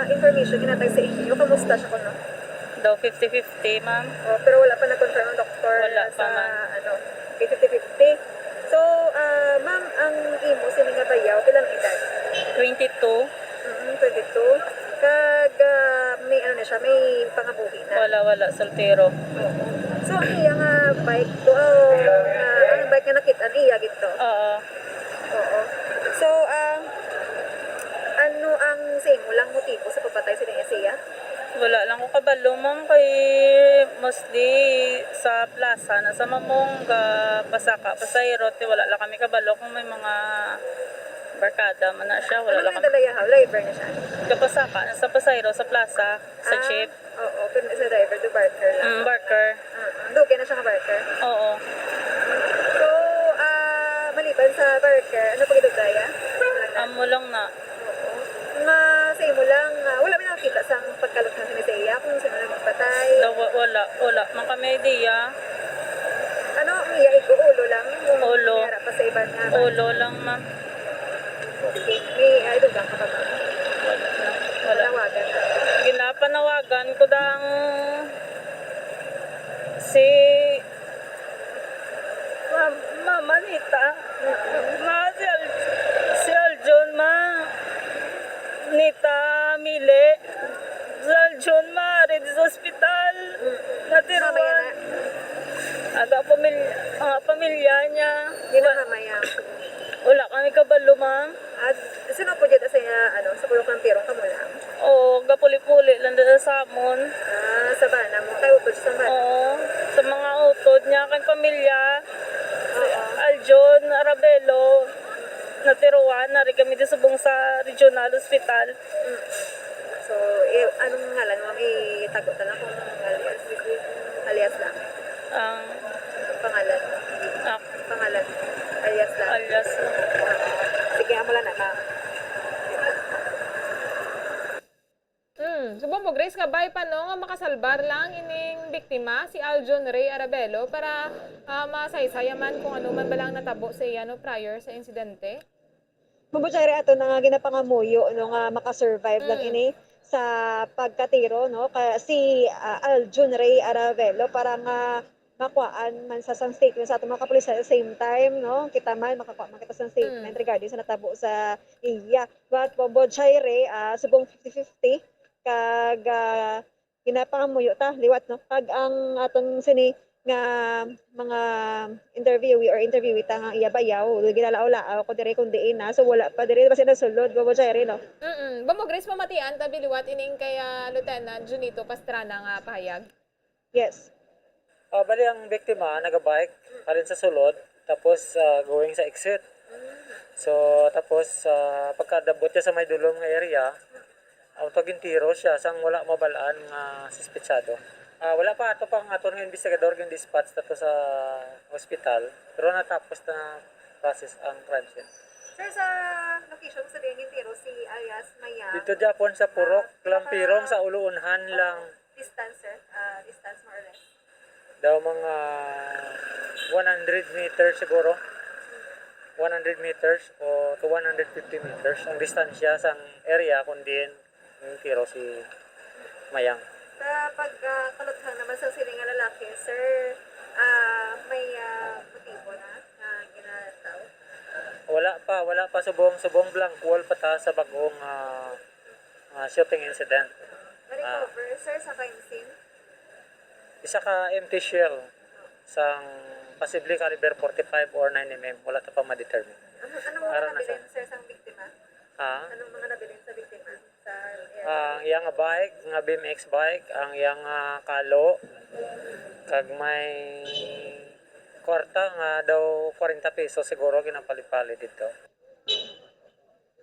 information ginatag sa inyo, kamusta siya kuno? Daw fifty fifty, ma'am. Oh, pero wala pa na-confirm ang doktor. Wala pa, ma'am. Ano, kay fifty fifty. So, ah, ma'am, ang imo sini nga bayaw, pila ang edad? Twenty-two. Mm, twenty-two. Kag, ah, may ano na siya, may pangabuhi na? Wala, wala, soltero. Oo. So, ang iya nga bike to, oh, ah, ang bike nga nakit-an, iya gid to? Oo. Oo. So, ah, ano ang sa imo lang motibo sa pagpatay sa niya siya? Wala lang ko kabalo, ma'am, kay mostly sa plaza na sa mamong gapasaka, pasahero, ti wala lang kami kabalo kung may mga barkada man na siya, wala lang kami. Ano may dala yahaw? Driver na siya? Gapasaka na sa pasahero sa plaza, sa jeep. Ah, oo, pero sa driver, to barker lang. Mm, barker. Ah, ah. Dugay na siya nga barker? Oo. So, ah, maliban sa barker, ano pa gid ang daya? Amo lang na. Oo. Ma, sa imo lang, ah, wala may nakakita sang pagkalot na sini sa iya kung sino nagpatay? Daw wa-, wala, wala man kami idea. Ano ang iya igo? Ulo lang? Ulo. Yara pa sa iban nga bata? Ulo lang, ma'am. Okay. May, ah, idugang ka pa ba? Wala na. Wala. Panawagan ka? Ginapanawagan ko dang si Ma-, Mama Nita. Ma, si Al-, si Aljun, ma. Nita, Mili. Si Aljun, ma, ari di sa ospital. Mm. Natiruan. Mama yan, ah. Aga pamilya, mga pamilya niya. Di na mama yan. Wala kami kabalo, ma'am. At sino po dyan sa, ano, sa Pulok ng Pirong, kamo lang? Oo, gapuli-puli lang dito sa amon. Ah, sa bana mo? Kay utod sa bana? Oo, sa mga utod niya, kay pamilya. Si Oo. Aljon Arabelo, natiruan, nari kami di subong sa Regional Hospital. Mm. So, eh, anong ngalan mo? Itago na lang kung alias. Alias lang. Ang pangalan. Ah, pangalan. Alias lang. Alias lang. Sige, amo lang na, ma'am. Hmm, subong mo, Grace, nga bay pa, no, nga makasalbar lang ining biktima, si Aljon Ray Arabelo, para, ah, masaysaya man kung ano man bala ang natabo sa iya, no, prior sa insidente. Mabuti rin ato na nga ginapangamuyo, no, nga makasurvive lang Mm. ini sa pagkatiro, no, kaya si, ah, Aljon Ray Arabelo para nga makuhaan man sa sang statement sa atong mga kapulisan. At the same time, no, kita man, makakuha man kita sang statement Mm. regarding sa natabo sa iya. But Bombo Jaire, ah, subong fifty fifty, Kag, ah, ginapangamuyo ta liwat, no? Kag ang aton sini nga mga interviewee or interviewee ta nga iya bayaw, ginalaaw-laaw ko diri kung diin na. So, wala pa diri, basi nasulod, Bobo Jerry, no? Mm-mm. Bambo Grace, mamatian ta biliwat ining kay, ah, Lieutenant Junito Pastrana nga pahayag. Yes. Ah, bali, ang biktima nagabike halin sa sulod, tapos, ah, going sa exit. So, tapos, ah, pagkadabot niya sa may dulom nga area, auto gintiro siya sang wala mabalaan nga suspetsado. Ah, wala pa, ato pang aton nga investigador gin-dispatch nato sa hospital, pero natapos na process ang crime scene. Sir, sa location mo sa diyan gintiro si alias Mayang? Dito gyapon sa Purok, ah, Lampirong, sa Uluunhan lang. Distance, sir? Ah, distance, more or less? Daw mga one hundred meters siguro. One hundred meters o to one hundred fifty meters ang distansya sang area kung diin nagtiro si Mayang. Sa pagkaluthang naman sa sini nga lalaki, sir, ah, may, ah, motibo na nga ginataw? Wala pa, wala pa. Subong, subong blank wall pa ta sa bagong, ah, ah, shooting incident. Ah. Na-recover, sir, sa crime scene? Isa ka empty shell sang possibly caliber forty-five or nine M M. Wala ta pa ma-determine. Ano, anong mga nabilin, sir, sang biktima? Ha? Anong mga nabilin sa biktima? Sa area? Ang iya nga bike, nga B M X bike, ang iya nga kalo, kag may kwarta nga daw kwarenta pesos siguro ginapali-pali dito.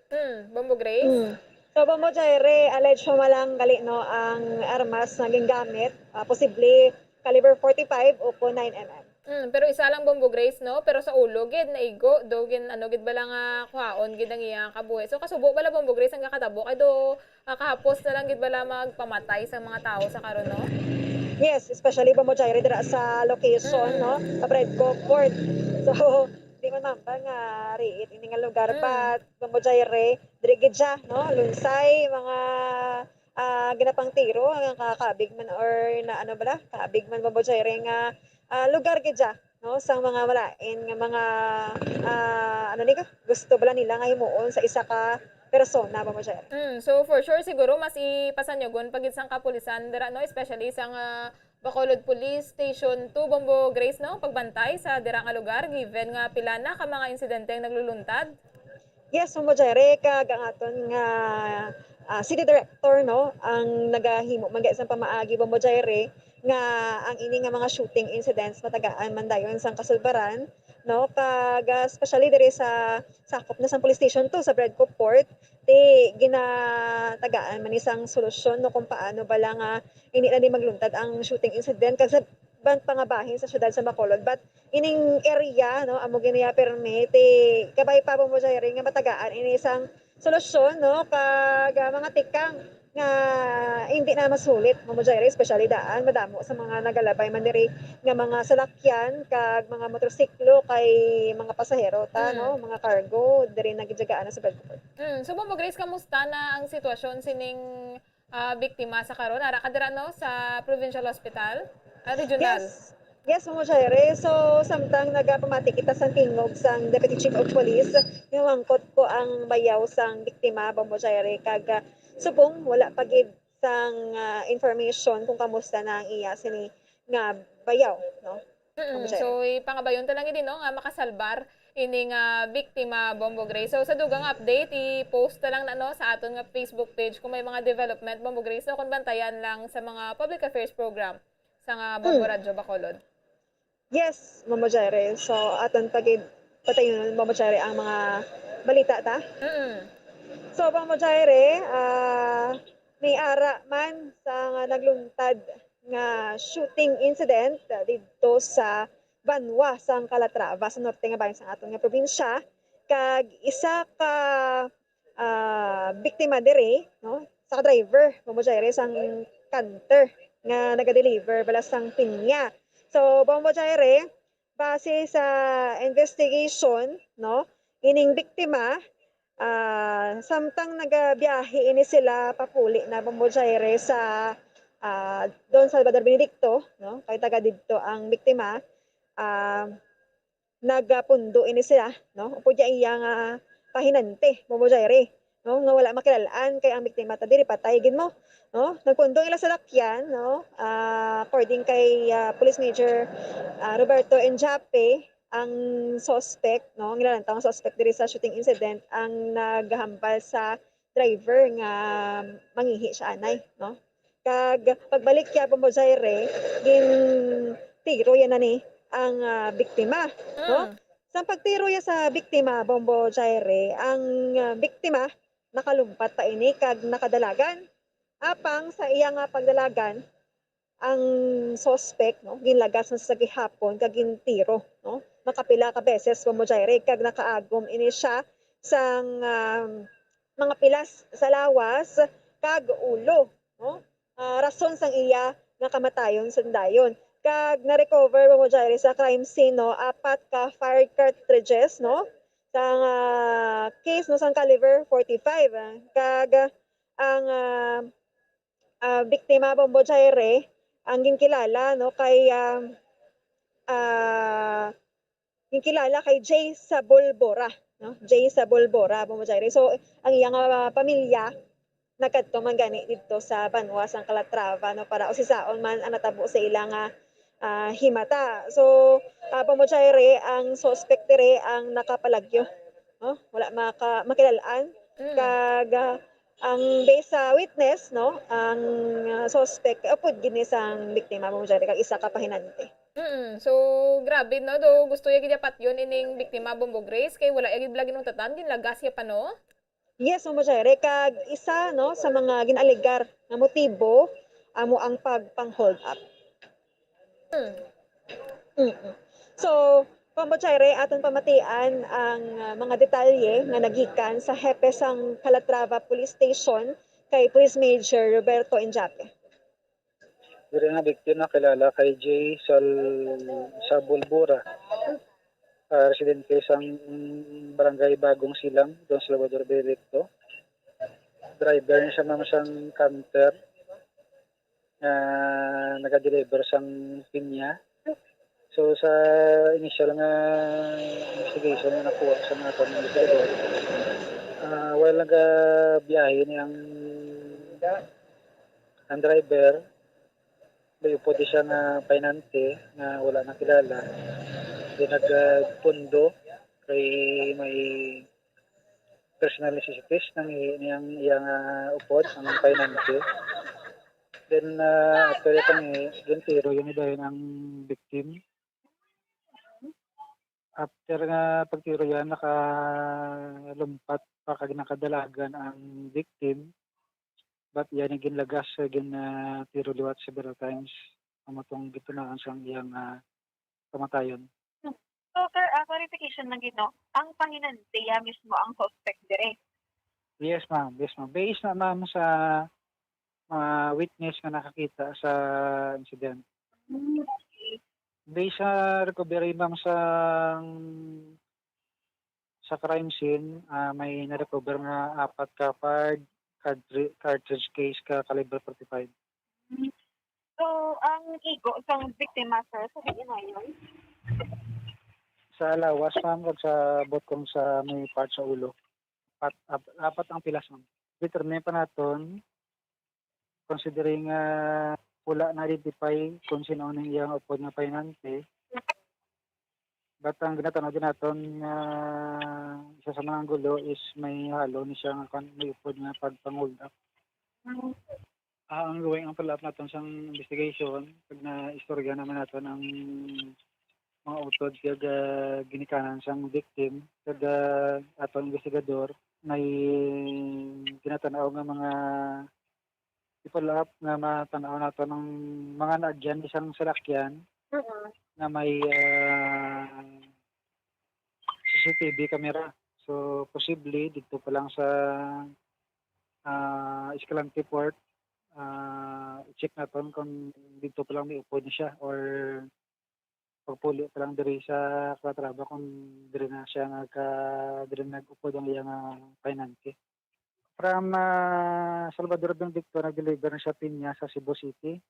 Hmm, Bombo Grace? Hmm. So, Bombo Jaire, alleged mo lang gali, no, ang armas nga gingamit, ah, posible caliber forty-five o kon nine M M. Hmm, pero isa lang, Bombo Grace, no? Pero sa ulo gid naigo, do gin, ano gid bala nga kuhaon gid ang iya kabuhi. So, kasubo bala, Bombo Grace, ang kakatabo kay do, ah, kahapos na lang gid bala magpamatay sa mga tawo sa karon, no? Yes, especially, Bombo Jaire, dira sa location, no, sa Bredco Port. So, di man mambal nga riit ini nga lugar, but Bombo Jaire, diri gid siya, no? Lunsay, mga, ah, ginapangtiro nga kaabig man or na ano bala, kaabig man, Bombo Jaire, nga, ah, lugar gid siya, no, sang mga malain nga mga, ah, ano ni ka, gusto bala nila nga himuon sa isa ka persona, Bombo Jaire. Mm, so for sure siguro mas ipasanyugon pa gid sang kapulisan dira, no, especially sang, ah, Bacolod Police Station two, Bombo Grace, no, pagbantay sa dira nga lugar, given nga pila na ka mga insidente ang nagluluntad. Yes, Bombo Jaire, kag ang aton nga, ah, city director, no, ang nagahimo man gid sang pamaagi, Bombo Jaire, nga ang ini nga mga shooting incidents matagaan man dayon sang kasulbaran, no, kag, ah, especially diri sa sakop na sang Police Station two sa Bredco Port, ti ginatagaan man ni sang solusyon, no, kung paano bala nga hindi na ni magluntad ang shooting incident kag sa iban pa nga bahin sa siyudad sa Bacolod. But ining area, no, amo gid niya permi, ti kabay pa, Bombo Jaire, nga matagaan ini sang solusyon, no, kag, ah, mga tikang nga hindi na masulit, Bombo Jaire, especially daan madamo sa mga nagalabay man diri nga mga salakyan kag mga motorsiklo kay mga pasahero ta, no, mga cargo diri nagidyagaan na sa Bredco Port. Mm, so, Bombo Grace, kamusta na ang sitwasyon sining ah, biktima sa karon? Ara ka dira, no, sa Provincial Hospital? Ah, regional? Yes. Yes, Bombo Jaire. So, samtang nagapamati kita sang tingog sang Deputy Chief of Police, hinumangkot ko ang bayaw sang biktima, Bombo Jaire, kag, ah, subong wala pa gid sang, ah, information kung kamusta na ang iya sini nga bayaw, no? Mm-mm. Bombo Jaire. So, ipangabayon ta lang ini, no, nga makasalbar ini nga biktima, Bombo Grace. So, sa dugang update, i-post ta lang na, no, sa aton nga Facebook page kung may mga development, Bombo Grace, no, kung bantayan lang sa mga public affairs program sa nga Bombo Radyo Bacolod. Yes, Bombo Jaire. So, aton pagid-, patayon, Bombo Jaire, ang mga balita ta. Mm. So, Bombo Jaire, ah, may ara man sa nga nagluntad nga shooting incident didto sa Banwa sang Calatrava, sa norte nga bahin sang aton nga probinsya, kag isa ka, ah, biktima diri, no, sa ka driver, Bombo Jaire, sang canter nga naga-deliver bala sang pinya. So, Bombo Jaire, base sa investigation, no, ining biktima, ah, samtang nagabiyahe ini sila papuli na, Bombo Jaire, sa, ah, Don Salvador Benedicto, no, kay taga didto ang biktima, ah, nagapundo ini sila, no, upod ya iya nga pahinante, Bombo Jaire. no, nga wala makilal-an kay ang biktima ta diri patay gid mo, no? Nagpundo ila sa lakyan, no? Ah, according kay, ah, Police Major, ah, Roberto Enjape, ang suspect, no, ang nilalantaw nga suspect diri sa shooting incident ang naghambal sa driver nga mangihi siya anay, no? Kag pagbalik niya, Bombo Jaire, gintiro yan na ni ang, ah, biktima, no? Mm. Sa pagtiro niya sa biktima, Bombo Jaire, ang, ah, biktima nakalumpat pa ini kag nakadalagan. Apang sa iya nga pagdalagan, ang suspect, no, ginlagas na sa gihapon kag gintiro, no? Makapila ka beses, Bombo Jaire, kag nakaagom ini siya sang, um, mga pilas sa lawas kag ulo, no? Ah, rason sang iya nga kamatayon sandayon. Kag na-recover, Bombo Jaire, sa crime scene, no, apat ka fire cartridges, no, sang, ah, case, no, sang caliber forty-five, ah. Kag ang, ah, ah, biktima, Bombo Jaire, ang ginkilala, no, kay, ah, ah, ginkilala kay Jay Sabulbora, no? Jay Sabulbora, Bombo Jaire. So, ang iya nga pamilya nagkadto man gani didto sa banwa sang Calatrava, no, para usisaon man ang natabo sa ila nga, ah, himata. So, ah, Bombo Jaire, ang suspect diri ang nakapalagyo, no? Wala maka-, makilal-an. Mm. Kag, ah, ang based sa witness, no, ang, ah, suspect kay upod gid ni sang biktima, Bombo Jaire, kag isa ka pahinante. Mm, so, grabe, no? Do, gusto ya gid ya patyon ining biktima, Bombo Grace, kay wala ya gid bala ginutatan, ginlagas ya pa, no? Yes, Bombo Jaire, kag isa, no, sa mga gin-alegar nga motibo amo ang pagpang-hold up. Hmm. Mm-mm. So, Bombo Jaire, aton pamatian ang, ah, mga detalye nga nagikan sa hepe sang Calatrava Police Station kay Police Major Roberto Enjape. Diri nga biktima kilala kay Jay Sal-, Sabulbura, ah, residente sang Barangay Bagong Silang, Don Salvador Benedicto. Driver ni siya, ma'am, sang canter nga naga-deliver sang pinya. So, sa initial nga investigation nga nakuha sa mga investigador, ah, while nagabiyahe ni ang, ang driver, may upod siya nga pahinante nga wala nakilala. Then nagpundo kay may personal necessities nang i-, niyang iyang, ah, upod ang pahinante. Then, ah, after itong i-, gintiro yun dayon ang victim. After nga pagtiro yan, nakalumpat pa kag nakadalagan ang victim. But yan ang ginlagas sa gin, ah, tiro liwat several times. Amo tong gitunaan sang iyang, ah, kamatayon. So, sir, ah, clarification lang gid, no? Ang pahinante ya mismo ang suspect dire? Yes, ma'am. Yes, ma'am. Based na, ma'am, sa mga witness nga nakakita sa incident. Hmm, okay. Based sa recovery, ma'am, sa, sa crime scene, ah, may na-recover nga apat ka fired cartri-, cartridge case ka caliber forty-five. So, ang igo sang biktima, sir, sa diin na yun? Sa lawas, ma'am, kag sa buot kong sa may part sa ulo. Pat-, ap-, apat ang pilas, ma'am. Determine pa naton, considering, ah, wala na-identify kung sino ang iyang upod nga pahinante. But ang ginatanaw din naton nga isa sa mga anggulo is may halo ni siya nga kan-, may upod nga pagpang-hold up. Ah, ang going ang follow-up naton sang investigation, pag naistorya naman naton ang mga utod kag, ah, ginikanan sang victim, kag, ah, aton investigador, may ginatanaw nga mga i-follow up nga matanaw nato ng mga naagyan isang salakyan Mm. na may, ah, C C T V camera. So, posible dito pa lang sa, ah, Escalante Port, ah, check naton kung dito pa lang may upod na siya or pagpuli pa lang diri sa Calatrava kung diri na siya nagka-, diri nag-upod ang iyang, ah, pahinante. From, ah, Salvador Benedicto, nag-deliver na siya pinya sa Cebu City.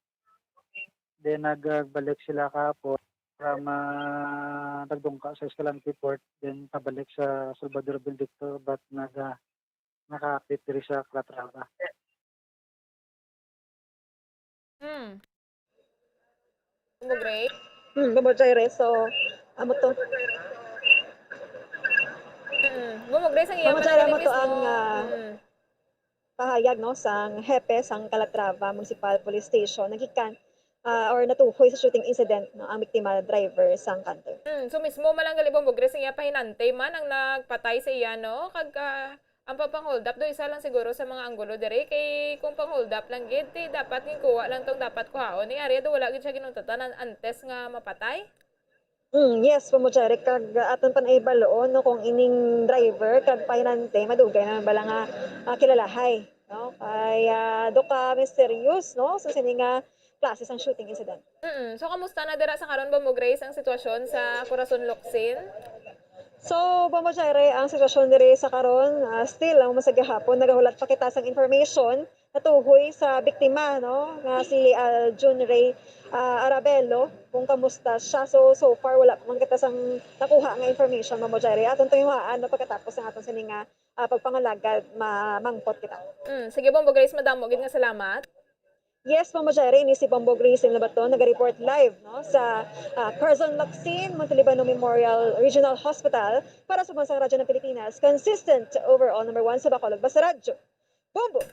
Then, nagbalik sila kahapon from, ah, nagdungka sa Escalante Port, then pabalik sa Salvador Benedicto, but nag, ah, nakahapit diri sa Calatrava. Hmm. Bombo Grace? Hmm, Bombo Jaire. So, amo to. Hmm. Bombo Grace ang iya Bombo Jaire, panagin amo to mismo. ang, ah, Hmm. pahayag, no, sang hepe sang Calatrava Municipal Police Station nagikan, ah, or natuhoy sa shooting incident, no, ang biktima driver sang Canter. Hmm. So mismo man lang gali Bombo Grace ang iya pahinante man ang nagpatay sa iya, no? Kag ah, ang pagpang-hold up do isa lang siguro sa mga anggulo diri kay kung pang-hold up lang gid ti dapat ginkuha lang tong dapat kuhaon ni ari do wala gid siya ginuntatan an- antes nga mapatay. Mm, yes, Bombo Jaire, kag aton pa nahibaloon, no, kung ining driver kag pahinante madugay naman bala nga, ah, kilalahay, no? Kay ah, do ka mysterious, no, sa sini nga klase sang shooting incident. Mm. So kamusta na dira sa karon Bombo Grace ang sitwasyon sa Corazon Locsin? So, Bombo Jaire, ang sitwasyon diri sa karon, ah, still ang sa gihapon nagahulat pa kita sang information natuhoy sa biktima, no, nga si Aljun Ray, ah, Arabelo, kung kamusta siya. So, so far wala pa man kita sang nakuha nga information, Bombo Jaire. Aton tunguhaan, no, pagkatapos ng aton sini nga, ah, pagpangalagad, mamangkot kita. Mm. Sige Bombo Grace, madamo gid nga salamat. Yes, Bombo Jaire, ini si Bombo Grace Lobaton, naga-report live, no, sa ah, Corazon Locsin, Montalibano Memorial Regional Hospital para sa Bansang Radyo ng Pilipinas, consistent overall number one sa Bacolod Basta Radyo. Bombo!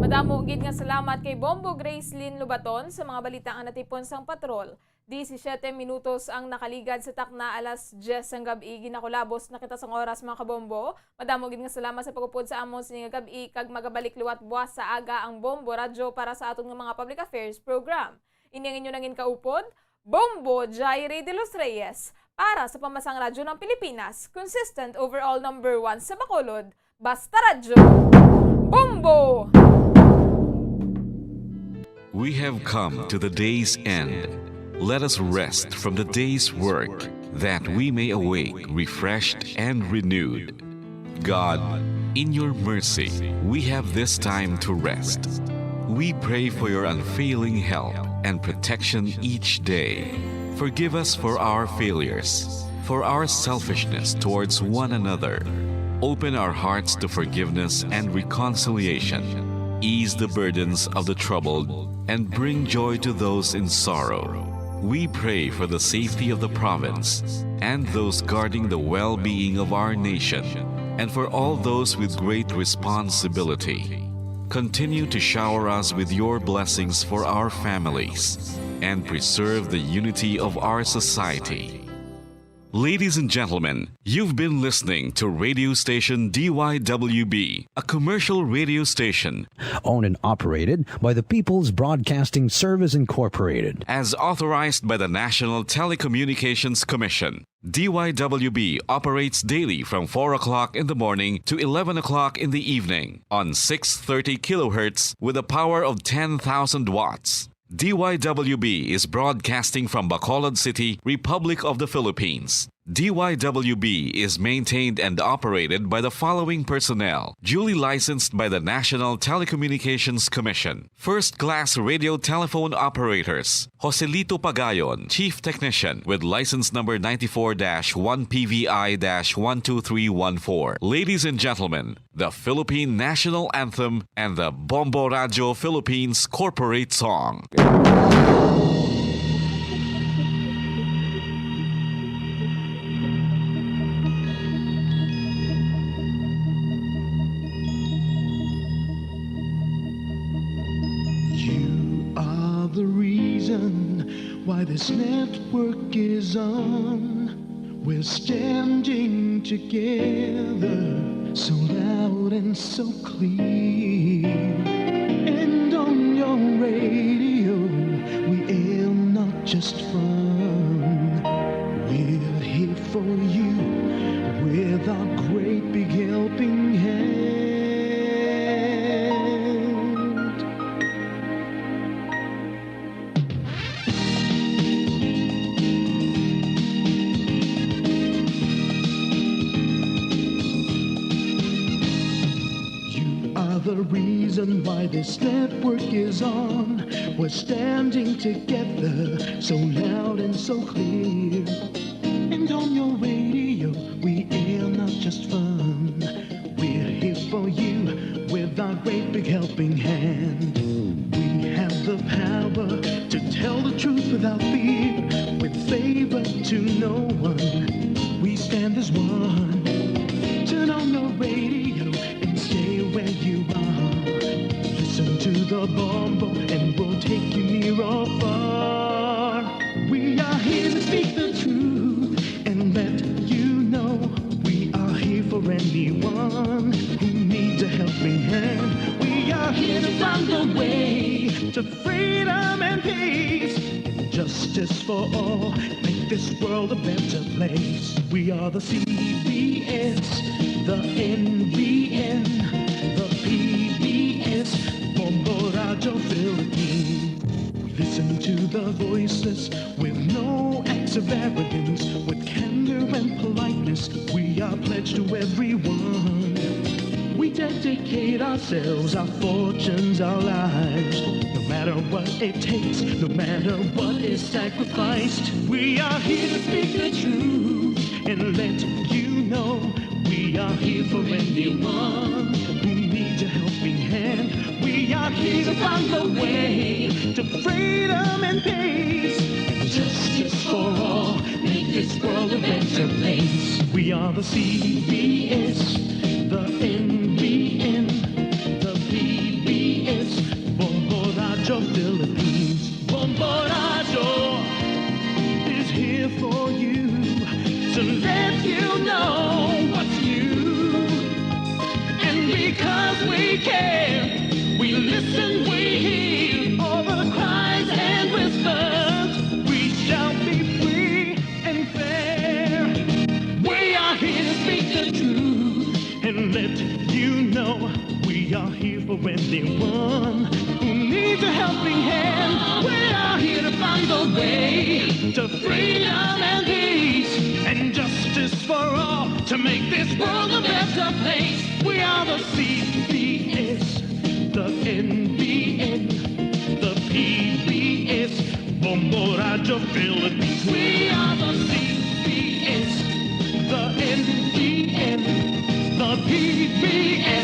Madamo gid nga salamat kay Bombo Gracelyn Lobaton sa mga balita nga natipon sang patrol. Diyesisiyete minutos ang nakaligad sa takna alas diyes sang gab-i. Ginakulabos na kita sang oras, mga kabombo. Madamo gid nga salamat sa pag-upod sa amon sini nga gab-i, kag magabalik liwat buwas sa aga ang Bombo Radyo para sa aton nga mga public affairs program. Ini ang inyo nangin kaupod, Bombo Jaire de los Reyes, para sa Pambasang Radyo ng Pilipinas, consistent overall number one sa Bacolod, Basta Radyo, Bombo! We have come to the day's end. Let us rest from the day's work, that we may awake refreshed and renewed. God, in your mercy, we have this time to rest. We pray for your unfailing help and protection each day. Forgive us for our failures, for our selfishness towards one another. Open our hearts to forgiveness and reconciliation. Ease the burdens of the troubled and bring joy to those in sorrow. We pray for the safety of the province and those guarding the well-being of our nation, and for all those with great responsibility. Continue to shower us with your blessings for our families and preserve the unity of our society. Ladies and gentlemen, you've been listening to radio station D Y W B, a commercial radio station Owned and operated by the People's Broadcasting Service Incorporated. as authorized by the National Telecommunications Commission. D Y W B operates daily from four o'clock in the morning to eleven o'clock in the evening on six thirty kilohertz with a power of ten thousand watts. D Y W B is broadcasting from Bacolod City, Republic of the Philippines. D Y W B is maintained and operated by the following personnel, duly licensed by the National Telecommunications Commission. First-class radio telephone operators, Joselito Pagayon, Chief Technician, with license number ninety-four dash one P V I dash one two three one four. Ladies and gentlemen, the Philippine National Anthem and the Bombo Radyo Philippines Corporate Song. You are the reason why this network is on. We're standing together, so loud and so clear. And on your radio, we aim not just fun. We're here for you with our great big helping hand. You are the reason why this network is on. We're standing together, so loud and so clear. And on your radio, we air helping hand. We have the power to tell the truth without fear, with favor to no one. We stand as one. Turn on the radio and stay where you are. Listen to the Bombo and we'll take you near or far. We are here to speak the truth and let you know we are here for anyone who needs a helping hand. We are here to find the way to freedom and peace. Justice for all, make this world a better place. We are the C B S, the N B N, the P B S, Bombo Radyo Philippines. Listen to the voiceless with no acts of arrogance, with candor and politeness. We are pledged to everyone. We dedicate ourselves, our fortunes, our lives. No matter what it takes, no matter what is sacrificed, we are here to speak the truth and let you know we are here for anyone who needs a helping hand. We are here to find the way to freedom and peace and justice for all. Make this world a better place. We are the C B S, the N B N, the P B S, Bombo Radyo Philippines. Bombo Radyo is here for you to let you know what's new. And because we care, we listen, we hear all the cries and whispers. We shall be free and fair. We are here to speak the truth and let you know we are here for anyone who needs a helping hand. We are here to find the way to freedom and peace and justice for all to make this world a better place. We are the C B S, the N B N, the P B S, Bombo Radyo Philippines. We are the C B S, the N B N, the P B S.